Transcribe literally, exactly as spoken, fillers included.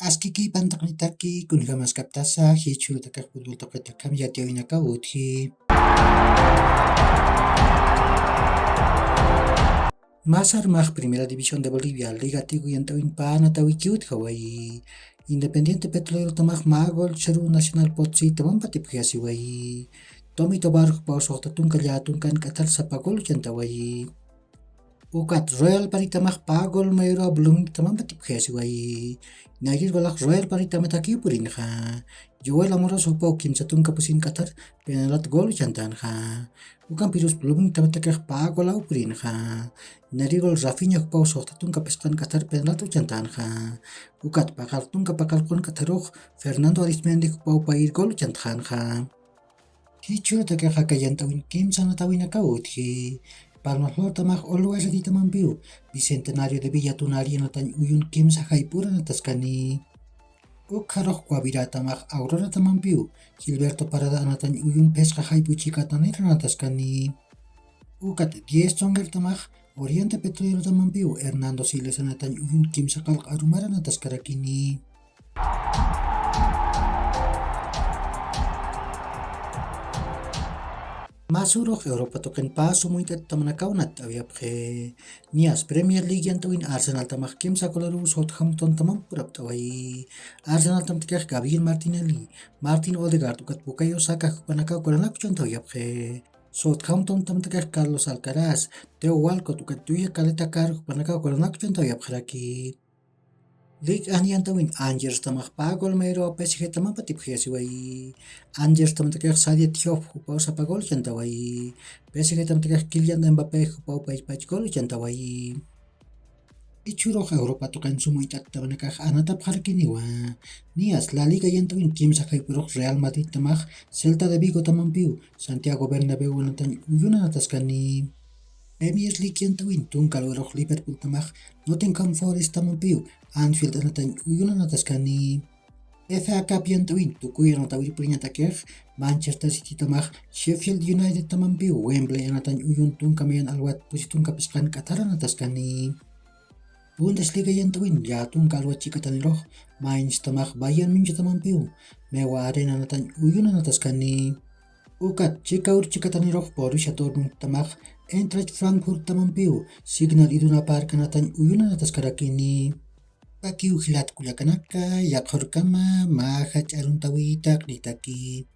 Askiki pantaqnitaki, kunjamaskaptasa jichhurutakax futbol tuqitakham yatiyawinakaw utji. Masar max Primera División de Bolivia, Liga Tigo yant'awin panatawiki utjawayi. Independiente Petrolero tamax magol charu Nacional Potsi tamampa tipjasiwayi. Tomi Tobar jupaw suxta tunka llätunkan k'athar sapagol chantawayi. Ukat Royal Paritamax pagol mayruwa Bloomingtonampa tipjasiwayi. Nayrir walax Royal Paritamatakï purinxa. Joel Amoroso jupaw kimsa tunka pusin k'athar penalat gol chantanxa. Ukampirus Bloomingtonamatakixa pagolaw purinxa. Nayrir wal Rafinha jupaw suxta tunka pisqan k'athar penalat chantanxa. Ukat paqal tunka paqal qun k'atharux Fernando Arismendi jupaw payir gol chantxanxa. Jichhurutakax aka yant'awin kimsa anatawinakaw utji. Palma Flortamax Uluway ratitamampiw Bicentenario de Villa Tunari anatañ uyun kimsa jayp'ur anataskani. Ukxarux Guaviratamax Auroratamampiw Gilberto Parada anatañ uyun phisqa jayp'u chikatanir anataskani. Ukat diez Tsongertamax Oriente Petrolerotamampiw Hernando Siles anatañ uyun kimsa qallq arumar anataskarakini. Masurux Europa tuqin pä sumunt'at tamanakaw natt'awiyapxi. Niyas Premier League yant'awin Arsenaltamax kimsa golaruw Southamptontamamp purapt'awayi. Arsenaltamtakax Gabriel Martinelli, Martin Odegaard ukat Bukayo Saka jupanakaw golanakchantawiyapxi. Southamptontamtakax Carlos Alcaraz, Theo Walcott ukat Yuya Caleta Car jupanakaw golanakchantawiyapxaraki. Lik an yant'awin Angerstamax pagol mayruwa P S Gtamampa tipjasiwayi. Angerstamatakix Sadia Diop jupaw sapa gol chantawayi. P S Gtamatakixa Kylian Mbappé jupaw pachpach gol chantawayi. Jichhürux Europa tuqin sumunt'at tamanakax anatapxarakiniwa. Niyas La Liga yant'awin kimsa jayp'urux Real Madridtamax Celta de Vigotamampiw Santiago Bernabéu anatañ uyun anataskani. Premier League yant'awin tunka lugarux Liverpooltamax Nottingham Forestamampiw Anfield anatañ uyun anataskani. F A Cup yant'awin tukuy anatawir puriñatakix Manchester Citytamax Sheffield Unitedtamampiw Wembley anatañ uyun tunka mayan alwat pusi tunka phisqan k'athar anataskani. Bundesliga yant'awin llätunka alwat chikatanirux Mainztamax Bayern Münchtamampiw Mewa Arena anatañ uyun anataskani. Ukat chikawir chikatanirux Borussia Dortmundtamax Eintracht Frankfurttamampiw Signal Iduna Park anatañ uyun anataskarakini. Pakiw jilat kullakanaka, yaqhurkama mä jach'a aruntawitaq nitaki.